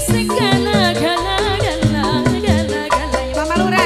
Segala-gala-gala-gala-galanya.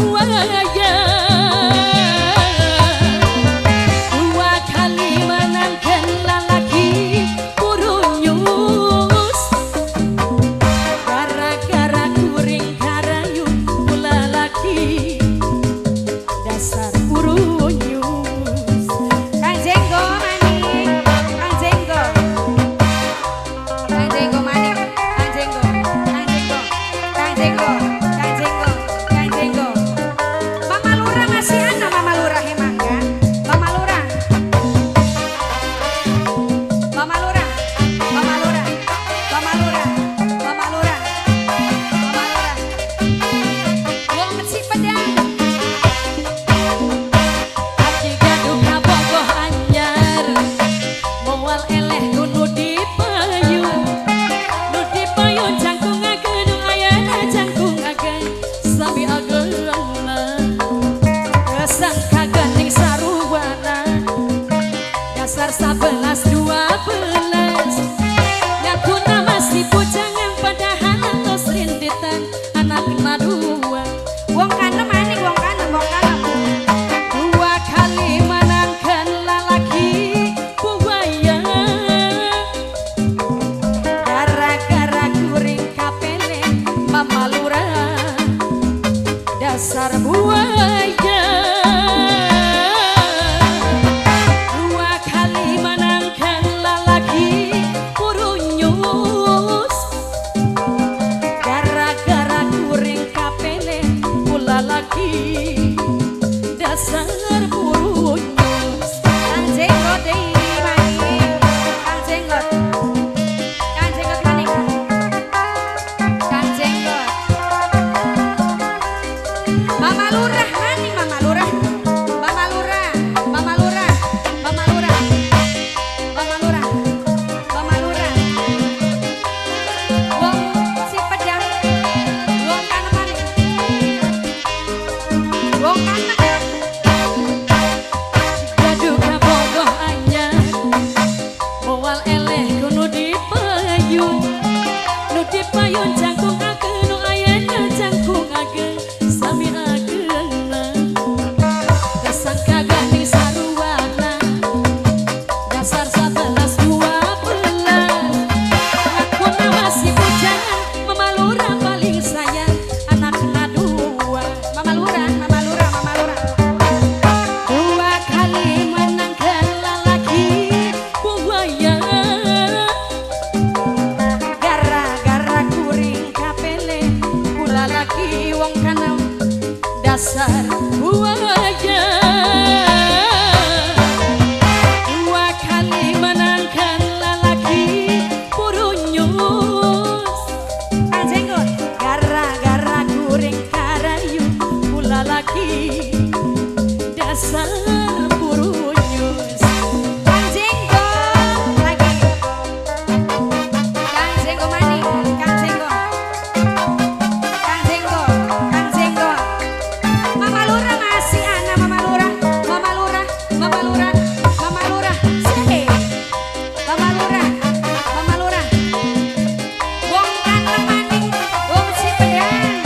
Buaya. Dua kali menangkan lalaki purunyus, gara-gara kuring karayu kula laki dasar purunyus. Kang Jenggo maning, Kang Jenggo. Kang Jenggo maning, Kang Jenggo, Kang Jenggo, Kang Jenggo, Kang Jenggo, Kang Jenggo. Mama Lurah masih ana, Mama Lurah mangga. Mama Lurah. Mama Lurah, Mama Lurah, Mama Lurah, Mama Lurah, Mama Lurah. Wong si pedang. Aji gaduh kabogoh anyar, moal eleh ku nu dipayun, nu dipayun jangkung ageng, nu ayana jangkung ageng sami agengna, kesangka gandeng saruwana dasar 11-12, ngakuna masih bujangan padahal tos rinditan anakna dua. Wong kanem maning, wong kanem, wong kanem. Dua kali menangkan lalaki buaya, gara-gara kuring kapele Mama Lurah dasar buaya. Dua kali menangkan lalaki purunyus, gara-gara kuring kapele kula laki dasar purunyus. Kang Jenggot deui maning. Kang Jenggot. Kang Jenggot maning. Kang Jenggot. Mama Lurah maning, Mama Lurah. Mama Lurah, Mama Lurah, Mama Lurah. Mama Lurah. Mama Lurah. Wong si pedang. Wong kanem maning. Wong kanem. Gaduh kabogoh anyar, moal eleh ku nu dipayun, nu dipayun jangkung ageng, nu ayana jangkung ageng sami agengna, kesangka gandeng saruwana dasar 11-12, ngakuna masih bujangan Mama Lurah paling sayang anakna dua. Mama Lurah, Mama Lurah, Mama Lurah. Dua kali menangkan lalaki buaya, gara-gara kuring kapele kula laki wong kanem dasar buaya. Dua kali menangkan lalaki purunyus, Kang Jenggot. gara-gara kuring karayu kula laki dasar purunyus. Kang Jenggot lagi. Kang Jenggo maning, Kang Jenggo. Kang Jenggo, Kang Jenggo. Mama Lurah masih ana, Mama Lurah, Mama Lurah, Mama Lurah, Mama Lurah. Sih. Mama Lurah, Mama Lurah. Wong kanem maning, wong si pedang.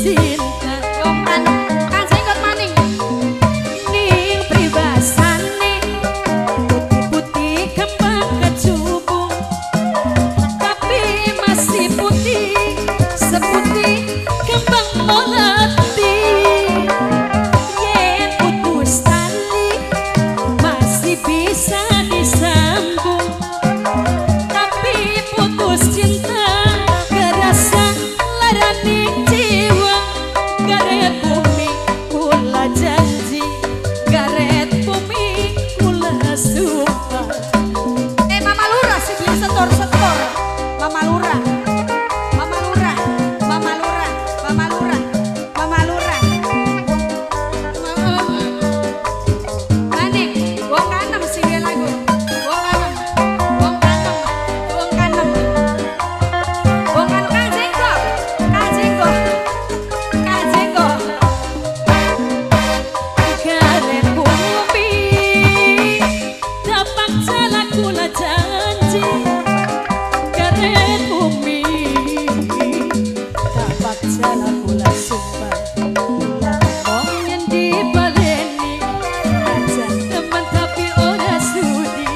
cinta. Wong kanem, Kang Jenggot maning. Ning pribasane putih-putih kembang kecubung, tapi masih putih seputih kembang melati. Yen putus tali masih bisa disambung, tapi putus cinta kerasa larane jiwa. Garet bumi kula janji, garet bumi kula sumpah. Eh, Mama Lurah sih beli setor-setor. Mama Lurah. Mama Lurah. Mama Lurah. Mama Lurah. Mama Lurah. Maning, wong kanem sing duwe lagu. Wong kanem. Wong kanem. Wong kanem. Wong kanem Kang Jenggot. Kang Jenggot. Kang Jenggot. Garet bumi tapak jala kula janji, garet bumi tapak jala kula sumpah. Wong yen dibaleni aja temen tapi ora sudi,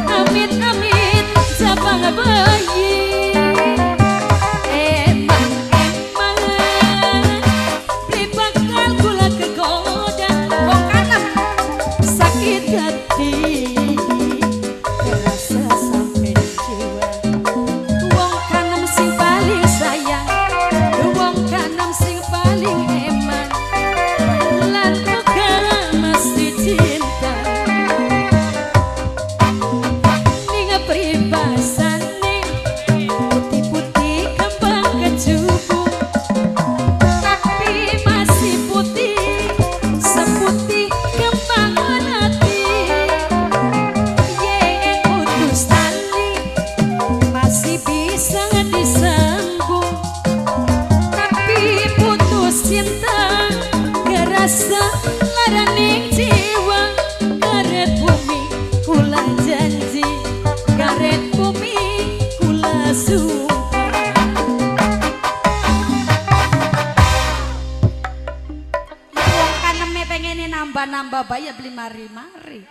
amit amit jabang bayi. Emang emang beli bakal kula kegoda. Wong kanem. Sakit hati terasa sampai jiwa. Wong kanem sing paling sayang, wong kanem sing paling eman, lan uga masih cinta. Ning pribasane putih-putih kembang kecubung, tapi masih putih seputih kembang melati. Yen putus tali masih bisa disambung, tapi putus cinta kerasa laraning jiwa. Karet bumi kula janji, karet bumi kula sumpah. Ya wong kaneme pengene nambah-nambah bae ya beli mari-mari.